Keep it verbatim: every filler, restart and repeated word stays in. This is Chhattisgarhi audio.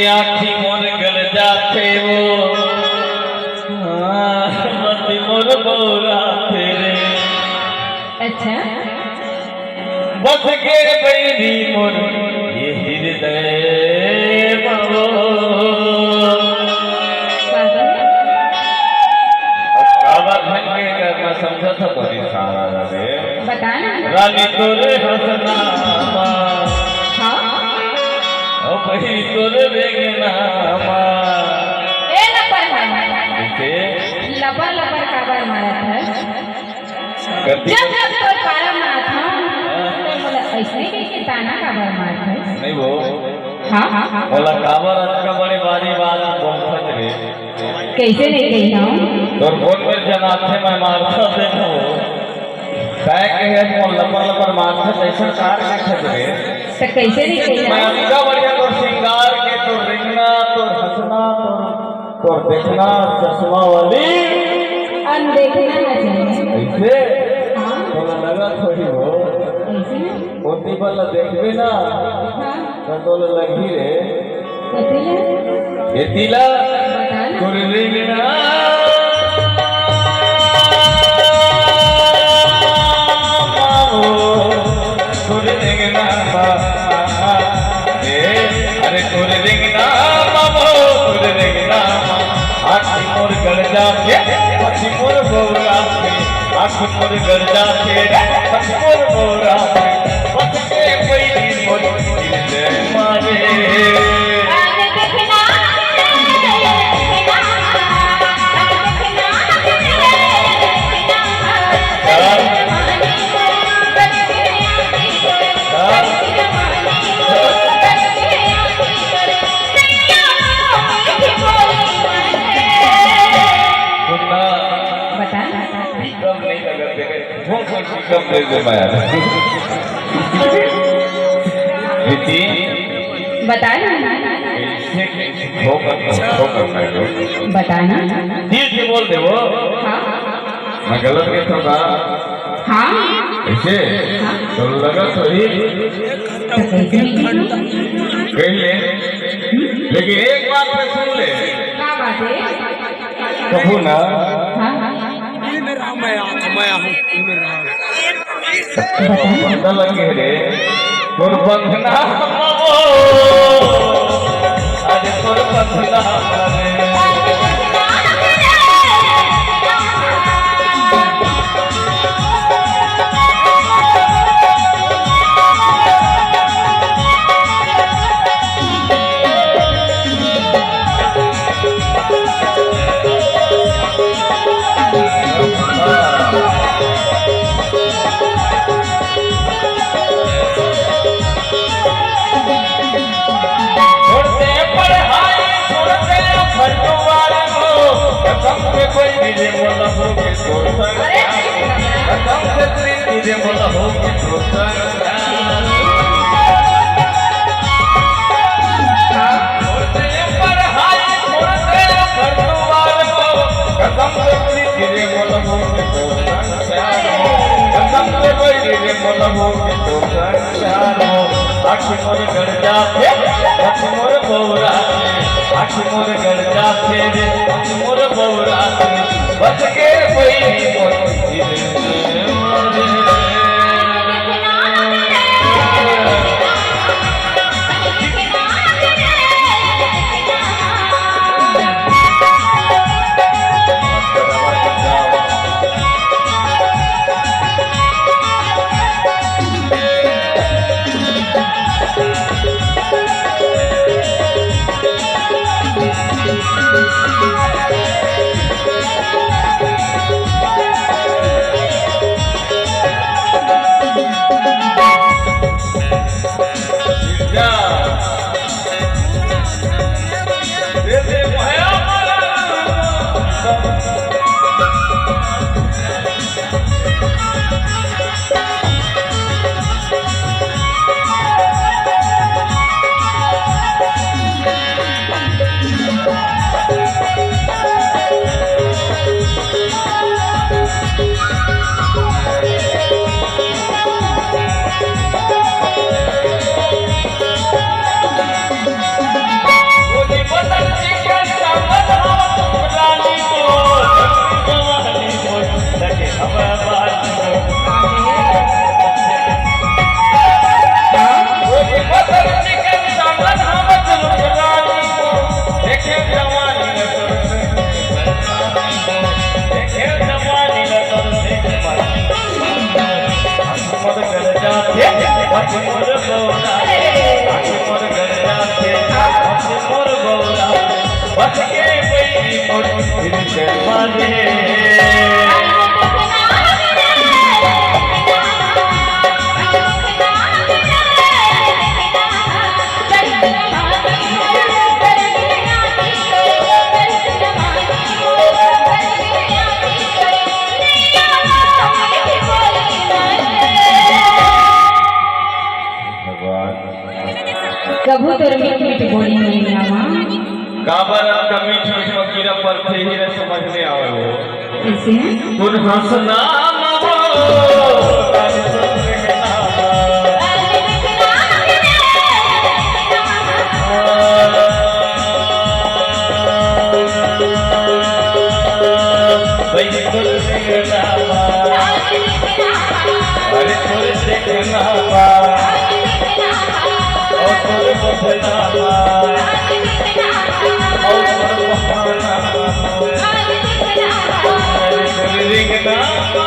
आँखी मोर गड़ जाथे वो, हाँ, मति मोर बौराथे रे। अच्छा। बस के बइरी मोर ये हृदय मा वो। अब काबर ढंग के करना समझा था बड़ी सारा रे। बता ना। रानी तोरे हँसना मा। हाँ। ओ बहिनी तोरे रेंगना मा। ए लपर है। कैसे? लपर लपर काबर मारत है? गलती जब जब तोर पारा मारत हूँ, तो मोला ऐसने कह के ताना काबर मारत है? नहीं वो। हाँ, हाँ, हाँ। मोला काबर अतका बड़े बारी बात बोलत रे? कैसे नहीं कही हूँ? तोर बोल में जनाथे मैं मारता देखो। तय कहे मोर लपर लपर मारता, ऐसा कार के खेत रे? तो कैसे नहीं कही मैं हूँ? अतका बढ़िया तोर श्रृंगार के, तोर रेंगना, तोर हँसना, तोर, तोर देखना, चश्मा वाली। अनदेखना ना चाहिए। ऐसे? हाँ। तोला लगा थोड़ी हो। ऐसे? ओती वाला देखबे ना। हाँ। त तोला लगही रे। कथी ले? एती ला। बता ना। तोर रेंगना मा वो, तोर रेंगना मा। ए, अरे तोर रेंगना मा वो, तोर रेंगना मा। आँखी मोर गड़ जाथे, आँखी मोर बौराथे, आँखी मोर गड़ जाथे, आँखी मोर बौराथे। बस के बइरी मोर हृदय मा रे। सुनना। बता। एकदम नहीं लगत है। कौन कौन सी कम दे दे मैं यार। प्रीति। बता ना। कैसे, कैसे धोखा, धोखा कर रहे हो? बता ना। दिल से बोल दे वो। हाँ। मैं गलत कहता हूँ का? हाँ। ऐसे? हाँ। तो लगा तो ही। तो कैसे नहीं कहता? कह ले। लेकिन एक बात मैं सुन ले। का बात है? कभू ना। हाँ, हाँ, हाँ, हाँ। ये मेरा मैं आ, मैं आ हूँ, ये मेरा। बंधन लगे रे, तोर बंधना ममो, अरे तोर बंधना रे। छोड़ दे पढ़ाई, छोड़ दे घर दुआर हो, कसम से कोई भी रे मोला हो के छोड़ सकता, कसम से कोई भी रे मोला हो के छोड़ सकता। छोड़ दे पढ़ाई, छोड़ दे घर दुआर हो, कसम से कोई भी रे मोला हो के छोड़ सकता। कसम से कोई रे मोला हो के तोर संग प्यार हो। आँखी मोर गड़ जाथे, आँखी मोर बौराथे, आँखी मोर गड़ जाथे रे, आँखी मोर बौराथे। बच के कोई मोर दिल में। भगवान। कभू तोर मीठ मीठ बोली नइ आवा। काबर आपका मीठ मीठ में कीड़ा पड़थे ही न समझ में आवे हो। कैसे? तोर हंसना मगो। अरे तोर देखना बा, और तोर बदना बा, और तोर बहाना बा, अरे तोर देखना बा,